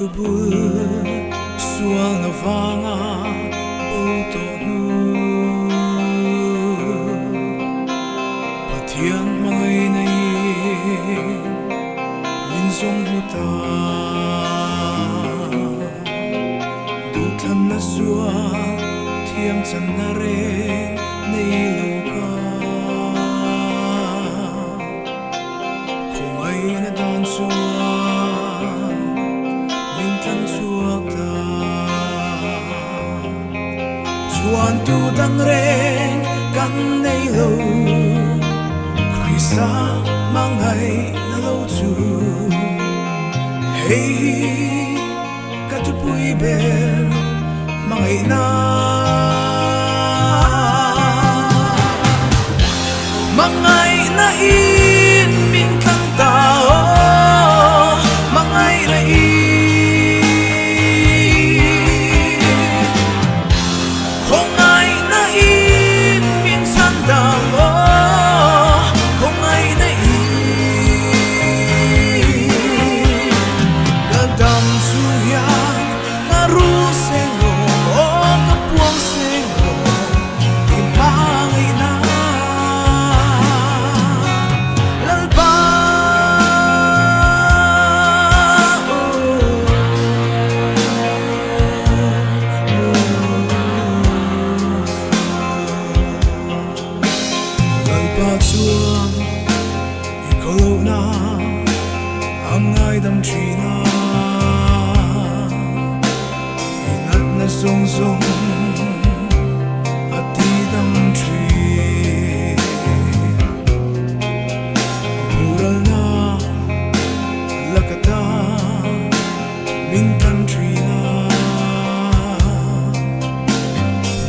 Tubul sualna vanga bo tawh hnu. Pathian hmangaihna in min zawng hmu ta. Duhthlanna sual thiam channa reng nei lo kha. Khawngaihna dan chuan min tlan chhuak ta. Chuan tu dang reng kan nei lo, Krista hmangaihna lo chu. Hei hi ka thupui ber hmangaihna. Hmangaihna in min tlang ta aw, hmangaihna in. Khawngaihna in min chhan dam aw, khawngaihna in. Ka dam chu hian ka rul seng lo aw, ka puang seng lo i hmangaihna Lalpa Lalpa chuan i khawlohna a ngaidam thin a, i natna zawng zawng a tidam thin. Buralna lakata min tan thin a,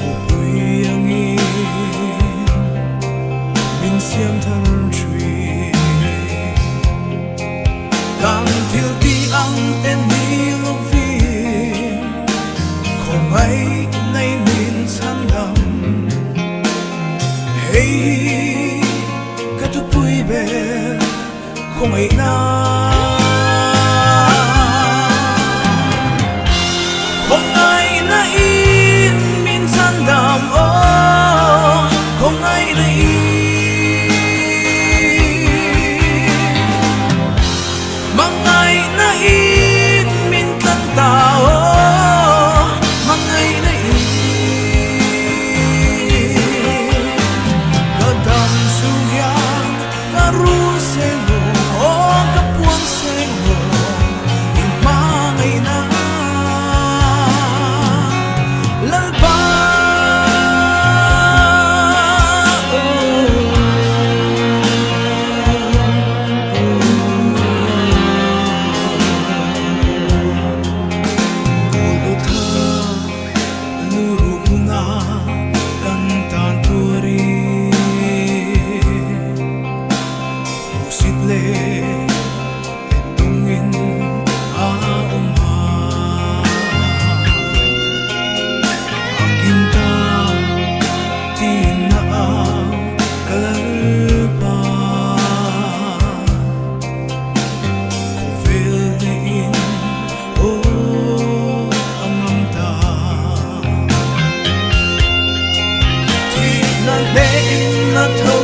mupui angin min siam thar thin. Kan thil tih ang te ni lovin khawngaih nei min chhan dam. Hei hi ka thupui ber khawngaihna. Khawngaihna in min chhan dam aw, khawngaihna in. Hmangaihna in min tlan ta aw, hmangaihna in. Ka dam chung hian ka rul seng lo aw, ka puang seng lo i hmangaihna Lalpa Golgotha lu rukna kan tan tuarin hmuhsit leh endawngin a awm a. A kin ta tiin na au ka Lalpa. Khawvel hnehin aw a ngam ta. Thihna hnehin a tho.